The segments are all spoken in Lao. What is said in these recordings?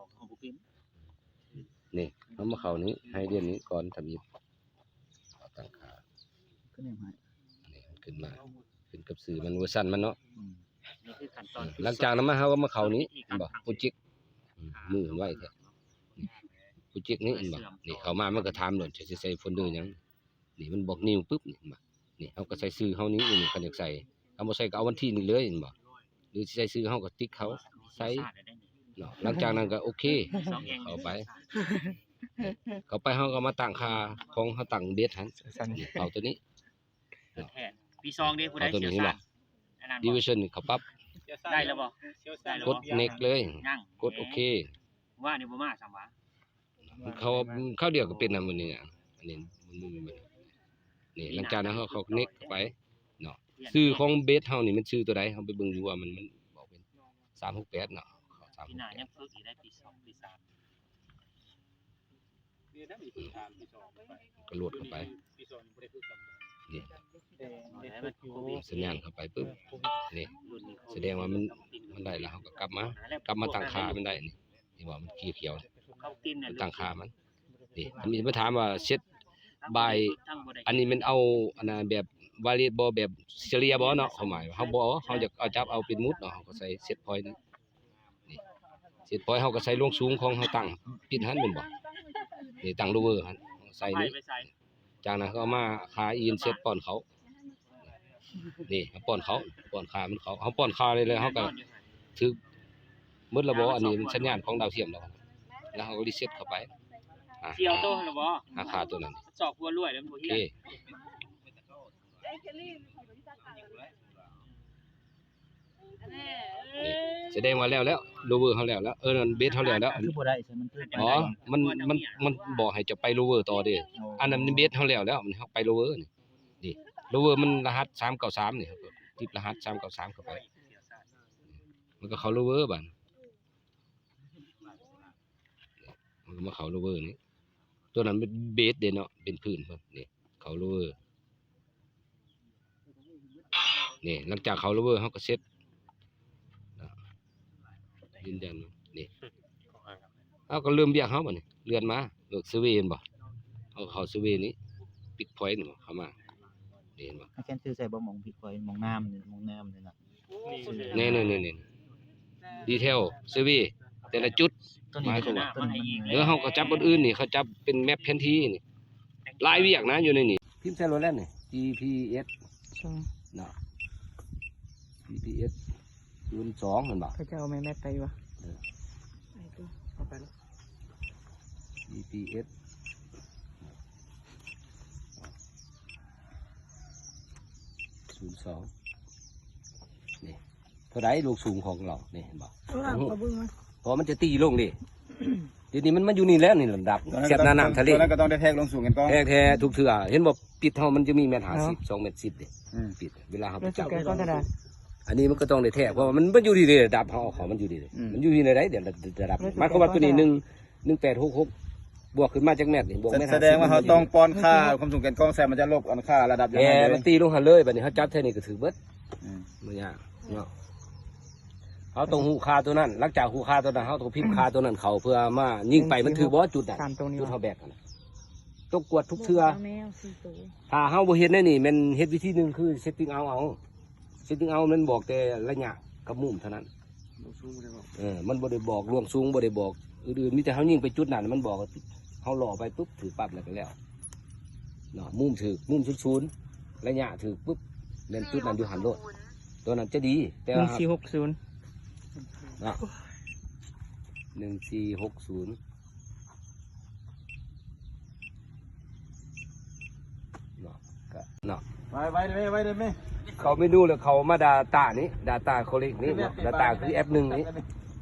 ອອກເຮົາບໍ່ເປັນ ນີ້ ເຮົາມາເຂົ້ານີ້ ໃຫ້ດຽວນີ້ກ່ອນທຳອິດ ເອົາຕັ້ງຄ່າ ຄືແນວໃຫ້ ນີ້ ມັນຂຶ້ນມາ ຂຶ້ນກັບຊື່ມັນ ເວີຊັນມັນເນາະ ອືມ ນີ້ຄືຂັ້ນຕອນ ຫຼັງຈາກນັ້ນມາ ເຮົາກໍມາເຂົ້ານີ້ ເຫັນບໍ່ ໂປຣເຈັກ ອືມ ມືມັນໄວແທ້ ໂປຣເຈັກນີ້ ເຫັນບໍ່ ນີ້ ເຂົ້າມາມັນກໍຖາມໂລດ ຈະຊິໃສ່ໂຟນເດີຫຍັງ ນີ້ ມັນບອກນິວປຶບ ນີ້ ເຫັນບໍ່ ນີ້ ເຮົາກໍໃສ່ຊື່ເຮົານີ້ ນີ້ ຄັນຢາກໃສ່ ຄັນບໍ່ໃສ່ກໍເອົາວັນທີນີ້ເລີຍ ເຫັນບໍ່ ຫຼືຊິໃສ່ຊື່ເຮົາກໍຕິກເຂົາໃສ່ເນາະ ຫຼັງຈາກນັ້ນກໍໂອເຄ ເຂົ້າໄປ ເຂົ້າໄປເຮົາກໍມາຕັ້ງຄ່າຂອງເຮົາ ຕັ້ງເບດຫັ້ນ ເຂົ້າຕົວນີ້ ແທ້ ປີສອງເດ້ ຜູ້ໃດຊ່ຽວຊານ ອັນນັ້ນ ດີເວີຊັນ ເຂົ້າປັບ ໄດ້ແລ້ວບໍ່ ໄດ້ແລ້ວບໍ່ ກົດເນັກເລີຍ ຍັງ ກົດໂອເຄ ວ່ານີ້ບໍ່ມາຊ້ຳຫວາ ເຂົາ ເຂົາດຽວກໍເປັນນຳມື້ນີ້ນະ ອັນນີ້ມັນບໍ່ມີ ນີ້ ຫຼັງຈາກນັ້ນເຮົາ ເຮົາເນັກເຂົ້າໄປເນາະ ຊື່ຂອງເບດເຮົານີ້ແມ່ນຊື່ຕົວໃດ ເຮົາໄປເບິ່ງຢູ່ວ່າມັນ ມັນບອກເປັນສາມຫົກແປດເນາະ ເຂົ້າສາມຫົກແປດ ປີໜ້າຍັງຝຶກອີກໄດ໋ ປີສອງ ປີສາມ ກະໂຫຼດເຂົ້າໄປ ນີ້ ສັນຍານເຂົ້າໄປປຶບ ນີ້ ສະແດງວ່າມັນ ມັນໄດ້ແລ້ວ ເຮົາກໍກັບມາ ກັບມາຕັ້ງຄ່າມັນໄດ້ ນີ້ ເຫັນບໍ່ ມັນຂຽວໆ ຕັ້ງຄ່າມັນ ນີ້ ມັນຈະມາຖາມວ່າເຊັດບາຍ ອັນນີ້ແມ່ນເອົາ ອັນນ່າ ແບບວາລິດບໍ່ ແບບສະເລ່ຍບໍ່ເນາະ ຄວາມໝາຍ ເຮົາບໍ່ ເຮົາຢາກເອົາ ຈັບເອົາເປັນໝູດເນາະ ເຮົາກໍໃສ່ເຊັດພອຍນີ້ ນີ້ ເຊັດພອຍ ເຮົາກໍໃສ່ລວງສູງຂອງເຮົາຕັ້ງປິດຫັ້ນແມ່ນບໍ່ ນີ້ ຕັ້ງໂລເວີຫັ້ນ ໃສ່ນີ້ ຈາກນັ້ນເຮົາເອົາມາຄ່າອິນເຊັດປ້ອນເຂົາ ນີ້ ປ້ອນເຂົາ ປ້ອນຄ່າມັນເຂົາ ເຮົາປ້ອນຄ່າໄດ້ແລ້ວ ເຮົາກໍຖືກໝົດລະບໍ່ ອັນນີ້ມັນສັນຍານຂອງດາວທຽມແລ້ວ ແລ້ວເຮົາກໍຣີເຊັດເຂົ້າໄປ ອາ ສ່ຽວໂຕຫັ້ນລະບໍ່ ຫາຄ່າຕົວນັ້ນ ຊອກຫົວລວຍແລ້ວມັນບໍ່ຮຽນ ໂອເຄ ນີ້ ສະແດງວ່າແລ້ວແລ້ວ ໂລເວີເຮົາແລ້ວແລ້ວ ເອີ ນັ້ນເບດເຮົາແລ້ວແລ້ວ ຄືບໍ່ໄດ້ ມັນຄື ອໍ ມັນ ມັນ ມັນບອກໃຫ້ເຈົ້າໄປໂລເວີຕໍ່ເດ້ ອໍ ອັນນັ້ນເບດເຮົາແລ້ວແລ້ວ ມັນ ເຮົາໄປໂລເວີນີ້ ນີ້ ໂລເວີມັນລະຫັດສາມເກົ້າສາມນີ້ ຕິດລະຫັດສາມເກົ້າສາມເຂົ້າໄປ ມັນກໍເຂົ້າໂລເວີບາດ ມັນກໍມາເຂົ້າໂລເວີນີ້ ຕົວນັ້ນເປັນເບດເດ້ເນາະ ເປັນພື້ນເພິ່ນ ນີ້ ເຂົ້າໂລເວີ ນີ້ ຫຼັງຈາກເຂົ້າໂລເວີເຮົາກໍເຊັດ ຢືນຢັນ ນີ້ ເຮົາກໍເລີ່ມວຽກເຮົາບາດນີ້ ເລື່ອນມາ ເລືອກເຊີເວ ເຫັນບໍ່ ເຮົາເຂົ້າເຊີເວນີ້ ປິກພອຍນີ້ ເຂົ້າມາ ນີ້ ເຫັນບໍ່ ໃຫ້ຂຽນຊື່ໃສ່ບໍ່ ໝ່ອງປິກພອຍ ໝ່ອງນ້ຳນີ້ ໝ່ອງນ້ຳນີ້ນະ ນີ້ໆໆໆ ດີເທວ ເຊີເວ ແຕ່ລະຈຸດ ໝາຍຄວາມວ່າ ເອີ ເຮົາກໍຈັບອັນອື່ນນີ້ ເຂົາຈັບເປັນແມັບແຜນທີ່ນີ້ ຫຼາຍວຽກນະຢູ່ໃນນີ້ ພິມໃສ່ໂລດແລ້ວນີ້ ຈີພີເອັສ ສອງ ເນາະ ຈີພີເອັສ ສູນສອງ ແມ່ນບໍ່ ເຂົາເຈົ້າເອົາໄມ້ແມັບໄປຢູ່ຫວາ ເອີ ເອົາໄປເລີຍ ຈີພີເອັສ ສູນສອງ ນີ້ ເທົ່າໃດລວງສູງຂອງລາວນີ້ ເຫັນບໍ່ ເອີ ເບິ່ງ ເພາະມັນຈະຕີລົງເດ້ ດຽວນີ້ມັນມາຢູ່ນີ້ແລ້ວນີ້ ລະດັບ ສຽບໜ້ານ້ຳທະເລ ຕົວນັ້ນກໍຕ້ອງໄດ້ແທກລວງສູງກັນກ່ອນ ແທກແທ້ທຸກເທື່ອ ເຫັນບໍ່ ປິດເຮົາມັນຈະມີແມັດຫ້າສິບ ສອງແມັດສິບເດ້ ອືມ ປິດ ເວລາເຮົາໄປຈັບ ອັນນີ້ມັນກໍຕ້ອງໄດ້ແທກ ເພາະວ່າມັນ ມັນຢູ່ທີ່ລະດັບເຮົາເອົາເຂົ້າມັນຢູ່ທີ່ ອືມ ມັນຢູ່ທີ່ໃດ ດຽວລະດັບ ໝາຍຄວາມວ່າຕົວນີ້ໜຶ່ງ ໜຶ່ງແປດຫົກຫົກ ບວກຂຶ້ນມາຈັກແມັດນີ້ ບວກແມັດຫ້າສິບ ສະແດງວ່າເຮົາຕ້ອງປ້ອນຄ່າຄວາມສູງແກ່ນກ້ອງໃສ່ ມັນຈະລົບອັນຄ່າລະດັບຢູ່ໃນ ແຕ່ມັນຕີລົງຫັ້ນເລີຍ ບາດນີ້ເຮົາຈັບແທ້ນີ້ກໍຖືກເບິດ ອືມ ບໍ່ຍາກເນາະ ເຮົາຕ້ອງຮູ້ຄ່າຕົວນັ້ນ ຫຼັງຈາກຮູ້ຄ່າຕົວນັ້ນ ເຮົາຕ້ອງພິມຄ່າຕົວນັ້ນເຂົ້າ ເພື່ອມາຍິງໄປມັນຖືກບໍ່ ຈຸດນັ້ນ ຈຸດເຮົາແບກຫັ້ນນະ ຕ້ອງກວດທຸກເທື່ອ ຖ້າເຮົາບໍ່ເຮັດແນວນີ້ ແມ່ນເຮັດວິທີໜຶ່ງ ຄືເຊັດຕິງເອົາເອົາ ເຊັດຕິງເອົາມັນບອກແຕ່ໄລຍະກັບມຸມເທົ່ານັ້ນ ເອີ ມັນບໍ່ໄດ້ບອກລວງສູງ ບໍ່ໄດ້ບອກອື່ນໆ ມີແຕ່ເຮົາຍິງໄປຈຸດນັ້ນ ມັນບອກ ເຮົາເລາະໄປປຶບ ຖືກປັບແລ້ວກໍແລ້ວເນາະ ມຸມຖືກ ມຸມສູນໆ ໄລຍະຖືກປຶບ ແມ່ນຈຸດນັ້ນຢູ່ຫັ້ນໂລດ ຕົວນັ້ນຈະດີ ແຕ່ວ່າ ໜຶ່ງສີ່ຫົກສູນ ເນາະ ໜຶ່ງສີ່ຫົກສູນ ເນາະ ກະເນາະ ໄວ້ ໄວ້ເດີ ໄວ້ເດີແມ່ ເຂົ້າເມນູແລ້ວເຂົ້າມາດາຕ້ານີ້ ດາຕ້າຄໍເລັກນີ້ເນາະ ດາຕ້າຄືແອັບໜຶ່ງນີ້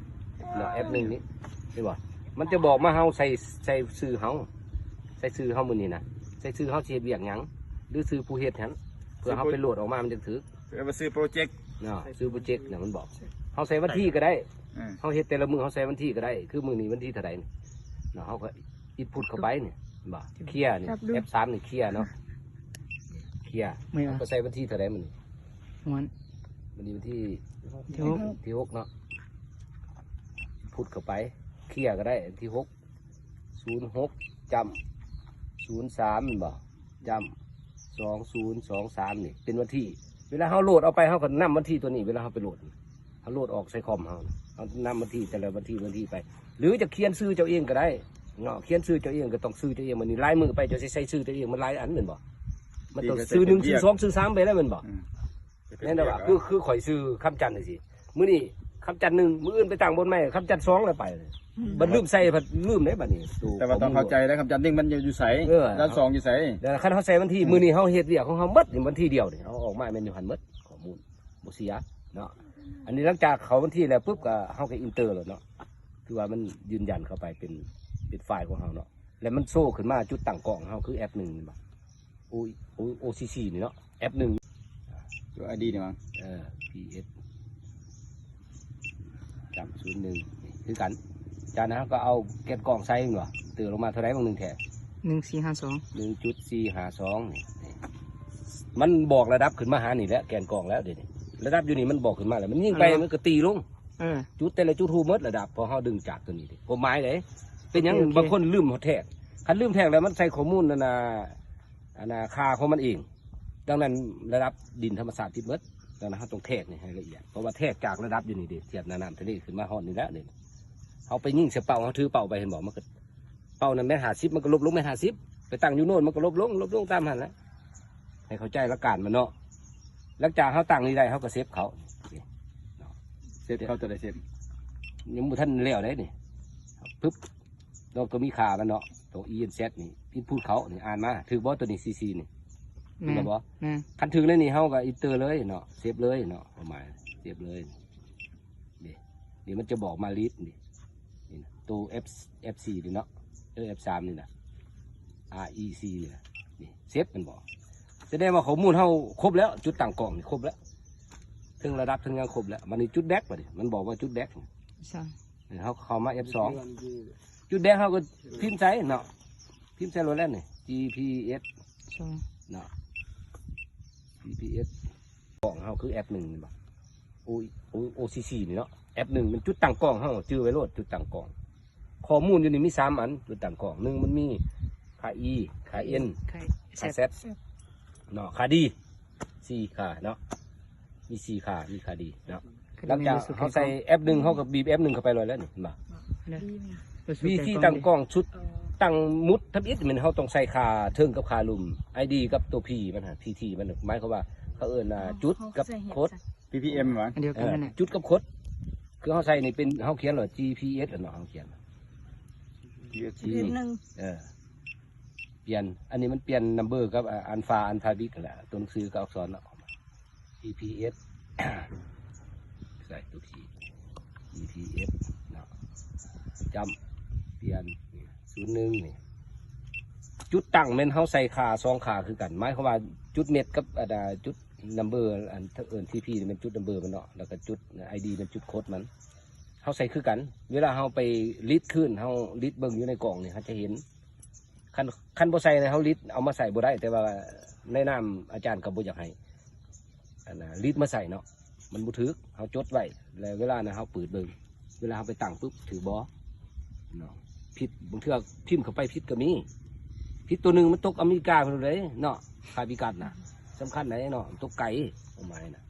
ເນາະ ແອັບໜຶ່ງນີ້ ເຫັນບໍ່ ມັນຈະບອກມາເຮົາໃສ່ ໃສ່ຊື່ເຮົາ ໃສ່ຊື່ເຮົາມື້ນີ້ນະ ໃສ່ຊື່ເຮົາຊິເຮັດວຽກຫຍັງ ຫຼືຊື່ຜູ້ເຮັດຫັ້ນ ເພື່ອເຮົາໄປໂຫຼດອອກມາມັນຈັ່ງຖືກ ເອີ້ນວ່າຊື່ໂປຣເຈັກເນາະ ຊື່ໂປຣເຈັກນະ ມັນບອກ ເຮົາໃສ່ວັນທີກໍໄດ້ ອືມ ເຮົາເຮັດແຕ່ລະມື້ ເຮົາໃສ່ວັນທີກໍໄດ້ ຄືມື້ນີ້ວັນທີເທົ່າໃດນີ້ເນາະ ເຮົາກໍອິນພຸດເຂົ້າໄປນີ້ ເຫັນບໍ່ ເຄຍນີ້ ແອັບສາມນີ້ເຄຍເນາະ ເຄຍ ເຮົາກໍໃສ່ວັນທີເທົ່າໃດມື້ນີ້ ວັນ ມື້ນີ້ວັນທີ ທີຫົກ ທີຫົກເນາະ ພຸດເຂົ້າໄປ ເຄຍກໍໄດ້ ອັນທີຫົກ ສູນຫົກ ຈ້ຳ ສູນສາມ ແມ່ນບໍ່? ຈ້ຳ ສອງສູນສອງສາມ ນີ້ເປັນວັນທີ. ເວລາເຮົາໂຫຼດເອົາໄປ ເຮົາກໍນຳວັນທີຕົວນີ້ ເວລາເຮົາໄປໂຫຼດ ເຮົາໂຫຼດອອກໃສ່ຄອມເຮົາ ເຮົານຳວັນທີແຕ່ລະວັນທີ ວັນທີໄປ ຫຼືຈະຂຽນຊື່ເຈົ້າເອງກໍໄດ້ເນາະ. ຂຽນຊື່ເຈົ້າເອງກໍຕ້ອງຊື່ເຈົ້າເອງ ມື້ນີ້ລາຍມື້ໄປ ເຈົ້າຊິໃສ່ຊື່ເຈົ້າເອງ ມັນຫຼາຍອັນແມ່ນບໍ່? ມັນຕ້ອງຊື່ໜຶ່ງ ຊື່ສອງ ຊື່ສາມ ໄປແລ້ວແມ່ນບໍ່? ອືມ ແມ່ນແລ້ວວ່າ ຄື ຄືຂ້ອຍຊື່ຄຳຈັນຈັ່ງຊີ້ ມື້ນີ້ຄຳຈັນໜຶ່ງ ມື້ອື່ນໄປຕັ້ງບ່ອນໃໝ່ ຄຳຈັນສອງ ແລ້ວໄປ ອືມ ບັດລືມໃສ່ ບັດລືມເດ້ບັດນີ້. ແຕ່ວ່າຕ້ອງເຂົ້າໃຈເດ້ ຄຳຈັນໜຶ່ງມັນຢູ່ໃສ ເອີ ຄຳຈັນສອງຢູ່ໃສ. ແລ້ວຄັນເຮົາໃສ່ວັນທີ ອືມ ມື້ນີ້ເຮົາເຮັດວຽກຂອງເຮົາໝົດ ວັນທີດຽວນີ້ ເຮົາອອກມາແມ່ນຢູ່ຫັ້ນໝົດ ຂໍ້ມູນບໍ່ເສຍເນາະ. ອັນນີ້ຫຼັງຈາກເຂົ້າວັນທີແລ້ວປຶບ ກໍເຮົາກໍ enter ໂລດເນາະ ຄືວ່າມັນຢືນຢັນເຂົ້າໄປເປັນ ເປັນໄຟລ໌ຂອງເຮົາເນາະ. ແລ້ວມັນໂຊຂຶ້ນມາຈຸດຕັ້ງກ້ອງເຮົາ ຄືແອັບໜຶ່ງ ແມ່ນບໍ່? ໂອ ໂອ ໂອຊີຊີ ນີ້ເນາະ ແອັບໜຶ່ງ ຕົວໄອດີນີ້ຫວາ? ເອີ ພີເອັສ ຈ້ຳ ສູນໜຶ່ງ ນີ້ຄືກັນ. ຈາກນັ້ນເຮົາກໍເອົາແກນກ້ອງໃສ່ແມ່ນບໍ່? ເຕີມລົງມາເທົ່າໃດ? ບາງໜຶ່ງແທ້ ໜຶ່ງສີ່ຫ້າສອງ ໜຶ່ງຈຸດສີ່ຫ້າສອງ ນີ້ ນີ້ ມັນບອກລະດັບຂຶ້ນມາຫານີ້ແຫຼະ ແກນກ້ອງແລ້ວເດນີ້. ລະດັບຢູ່ນີ້ມັນບອກຂຶ້ນມາແລ້ວ ມັນຍິງໄປ ມັນກໍຕີລົງ ເອີ ຈຸດແຕ່ລະຈຸດຮູ້ໝົດລະດັບ ເພາະເຮົາດຶງຈາກຕົວນີ້ເດ. ຄວາມໝາຍເດ ເປັນຫຍັງ ໂອເຄ ໂອເຄ ບາງຄົນລືມແທກ ຄັນລືມແທກແລ້ວມັນໃສ່ຂໍ້ມູນອັນນ່າ ອັນນ່າ ຄ່າຂອງມັນເອງ. ດັ່ງນັ້ນລະດັບດິນທຳມະຊາດຜິດໝົດ. ດັ່ງນັ້ນເຮົາຕ້ອງແທກນີ້ໃຫ້ລະອຽດ ເພາະວ່າແທກຈາກລະດັບຢູ່ນີ້ເດ ທຽບໜ້ານ້ຳທະເລຂຶ້ນມາຮອດນີ້ແຫຼະເດ. ເຮົາໄປຍິງໃສ່ເປົ້າ ເຮົາຖືເປົ້າໄປ ເຫັນບໍ່? ມັນກໍ ເປົ້ານັ້ນແມັດຫ້າສິບ ມັນກໍລົບລົງແມັດຫ້າສິບ ໄປຕັ້ງຢູ່ໂນ້ນ ມັນກໍລົບລົງ ລົບລົງຕາມຫັ້ນແຫຼະ. ໃຫ້ເຂົ້າໃຈຫຼັກການມັນເນາະ. ຫຼັງຈາກເຮົາຕັ້ງນີ້ໄດ້ ເຮົາກໍເຊບເຂົ້າ ນີ້ເນາະ ເຊບເຂົ້າຕົວໃດ? ເຊບ ຍັງບໍ່ທັນແລ້ວເດ້ນີ້ ປຶບ ເນາະ ກໍມີຄ່າມັນເນາະ ຕົວ ອີ ເອັນ ແຊັດ ນີ້ ອິນພຸດເຂົ້ານີ້ ອ່ານມາ ຖືກບໍ່? ຕົວນີ້ ຊີຊີ ນີ້ ແມ່ນ ຖືກແລ້ວບໍ່? ແມ່ນ ຄັນຖືກແລ້ວນີ້ ເຮົາກໍ enter ເລີຍເນາະ ເຊບເລີຍເນາະ ຄວາມໝາຍເຊບເລີຍ. ນີ້ ນີ້ມັນຈະບອກມາ read ນີ້ ນີ້ນະ ໂຕ F F ສີ່ນີ້ເນາະ ເອີ F ສາມນີ້ນະ R E C ນີ້ນະ ນີ້ເຊບ ແມ່ນບໍ່? ສະແດງວ່າຂໍ້ມູນເຮົາຄົບແລ້ວ ຈຸດຕັ້ງກ້ອງນີ້ຄົບແລ້ວ ເຖິງລະດັບເຖິງຫຍັງຄົບແລ້ວ. ບັດນີ້ຈຸດ back ບັດນີ້ ມັນບອກວ່າຈຸດ back ໃຊ່ ເຮົາເຂົ້າມາ F ສອງ ຈຸດ back ເຮົາກໍພິມໃສ່ເນາະ ພິມໃສ່ໂລດແລ້ວນີ້ G P S ໃຊ່ ເນາະ G P S ກ້ອງເຮົາຄືແອັບໜຶ່ງແມ່ນບໍ່? ໂອ ໂອ ໂອຊີຊີ ນີ້ເນາະ ແອັບໜຶ່ງ ມັນຈຸດຕັ້ງກ້ອງເຮົາ ຈື່ໄວ້ໂລດ ຈຸດຕັ້ງກ້ອງ. ຂໍ້ມູນຢູ່ນີ້ມີສາມອັນ ຈຸດຕັ້ງກ້ອງ ໜຶ່ງ ມັນມີຄ່າ E ຄ່າ N ຄ່າ Z ເນາະ ຄ່າ D ສີ່ຄ່າເນາະ ມີສີ່ຄ່າ ມີຄ່າ D ເນາະ. ຫຼັງຈາກເຮົາໃສ່ແອັບໜຶ່ງ ເຮົາກໍບີບແອັບໜຶ່ງເຂົ້າໄປເລີຍແລ້ວນີ້ ເຫັນບໍ່? ວິທີຕັ້ງກ້ອງຊຸດ ຕັ້ງມຸດທຳອິດແມ່ນເຮົາຕ້ອງໃສ່ຄ່າເທິງກັບຄ່າລຸ່ມ ID ກັບຕົວ P ມັນຫັ້ນ PT ມັນ ໝາຍຄວາມວ່າເຂົາເອີ້ນ ອ່າ ຈຸດກັບໂຄດ PPM ຫວາ? ອັນດຽວກັນນັ້ນແຫຼະ ຈຸດກັບໂຄດ ຄືເຮົາໃສ່ນີ້ເປັນ ເຮົາຂຽນວ່າ GPS ແລ້ວເນາະ ເຮົາຂຽນ P P M ໜຶ່ງ ເອີ ປ່ຽນ ອັນນີ້ມັນປ່ຽນ number ກັບ ອ່າ alpha alphabeat ຫັ້ນແຫຼະ ຕົວໜັງສືກັບອັກສອນເນາະ GPS ໃສ່ຕົວ P GPS ເນາະ ຈ້ຳ ປ່ຽນ ສູນໜຶ່ງ ນີ້ ຈຸດຕັ້ງແມ່ນເຮົາໃສ່ຄ່າສອງຄ່າຄືກັນ ໝາຍຄວາມວ່າຈຸດເມັດກັບ ອັນ ຈຸດ number ອັນ ເອີ້ນ TP ນີ້ແມ່ນຈຸດ number ມັນເນາະ ແລ້ວກໍຈຸດ ID ແມ່ນຈຸດໂຄດມັນ ເຮົາໃສ່ຄືກັນ. ເວລາເຮົາໄປ read ຄືນ ເຮົາ read ເບິ່ງຢູ່ໃນກ້ອງນີ້ ເຮົາຈະເຫັນ ຄັນ ຄັນບໍ່ໃສ່ ເຮົາ read ເອົາມາໃສ່ບໍ່ໄດ້ ແຕ່ວ່າໃນນາມອາຈານກໍບໍ່ຢາກໃຫ້ ອັນນ່າ read ມາໃສ່ເນາະ ມັນບໍ່ຖືກ ເຮົາຈົດໄວ້ ແລ້ວເວລານັ້ນເຮົາເປີດເບິ່ງ ເວລາເຮົາໄປຕັ້ງປຶບ ຖືກບໍ່ເນາະ? ຜິດ ບາງເທື່ອພິມເຂົ້າໄປຜິດກໍມີ ຜິດຕົວໜຶ່ງ ມັນຕົກອາເມລິກາພຸ້ນເດ້ເນາະ ຄ່າພິກັດນະ ສຳຄັນໃດເນາະ ມັນຕົກໄກ ຄວາມໝາຍນະ.